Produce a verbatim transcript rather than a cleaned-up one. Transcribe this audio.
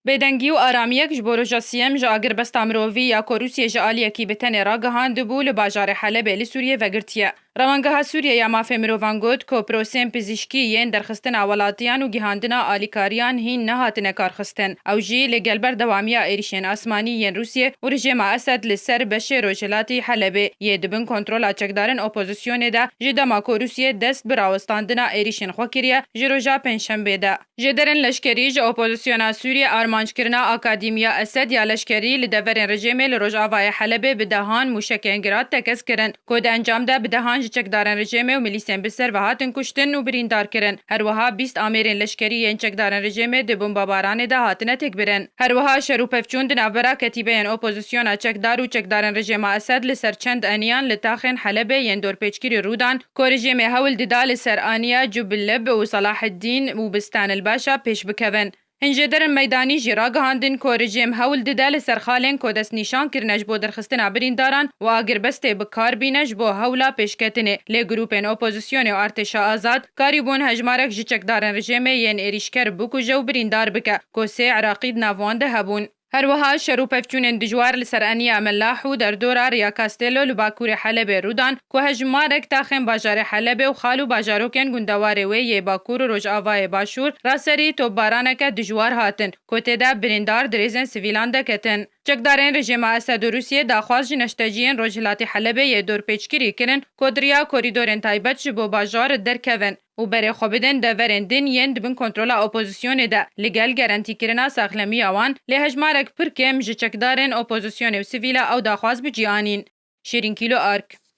Bêdengî û aramiyek ji bo roja siyem ji agirbesta mirovî ya ku Rûsiyê ji aliyekî bi tenê ragihandibû li bajarê Helebê li Sûriyê vegirtiye. Rewangeha Sûriyê ya Mafê Mirovan got ku prosên pizîşkî yên derxistina welatiyan û gihandina alîkariyan hîn nehatine karxistin. Ew jî li gel berdewamiya êrişên asmanî yên Rûsiyê û rejêma Esed li ser beşê rojhilatî Helebê yê di bin kontrola çekdarên opozisyonê de ji dema ku Rûsiyê dest bi rawestandina êrişên xwe kiriye ji roja Pêncşembê de. Jêderên leşkerî ji opozisyona Sûriyê armanckirina akademiya Esed ya leşkerî li deverên rejêmê li rojavayê Helebê bi dehan mûşekên Grad tekez kirin, ku di encam de bi dehan ji çekdarên rejêmê û milîsên bi ser ve hatin kuştin û birîndar kirin. Her wiha bîst amêrên leşkerî yên çekdarên rejêmê di bombebaranê de hatine têkbirin. Her wiha şer û pevçûn di navbera ketîbeyên opozisyona çekdar û çekdarên rejêma Esed li ser çend eniyan li taxên Helebê yên dorpêçkirî rû dan, ku rejêmê hewl dida li ser aniya Cubilib û Salaheddîn û Bistan el Başa pêş bikevin. Hin jêderên meydanî jî ragihandin ku rejêm hewl dide li ser xalên ku destnîşan kirine ji bo derxistina birîndaran û agirbestê bi kar bîne ji bo hewla pêşketinê. Lê grûpên opozisyonê û artêşa azad karîbûn hejmarek ji çekdarên rejêmê yên êrîşker bikuje û birîndar bike, ku sê Iraqî di nav wan de hebûn. Her wiha şer û pevçûnên dijwar li ser eniya Melah û derdora Riya Castello li bakurê Helebê rû dan, ku hejmarek taxên bajarê Helebê û xal û bajarokên gundewarê wê yê bakur û rojavayê başûr raserî topbaraneke dijwar hatin, ku tê de birîndar dirêzên sivîlan de ketin. Çekdarên rejêma Esed û Rûsiyê daxwaz ji neşteciyên rojhilatî Helebê yê dorpêçkirî kirin, ku di riya korîdorên taybet ji bo bajar derkevin û berê xwe bidin deverên din yên di bin kontrola opozisyonê de, li gel gerentîkirina saxlemiya wan, lê hejmarek pir kêm ji çekdarên opozisyonê û sivîla ew daxwaz bi cî anîn. Şêrîn Kîlo Ark.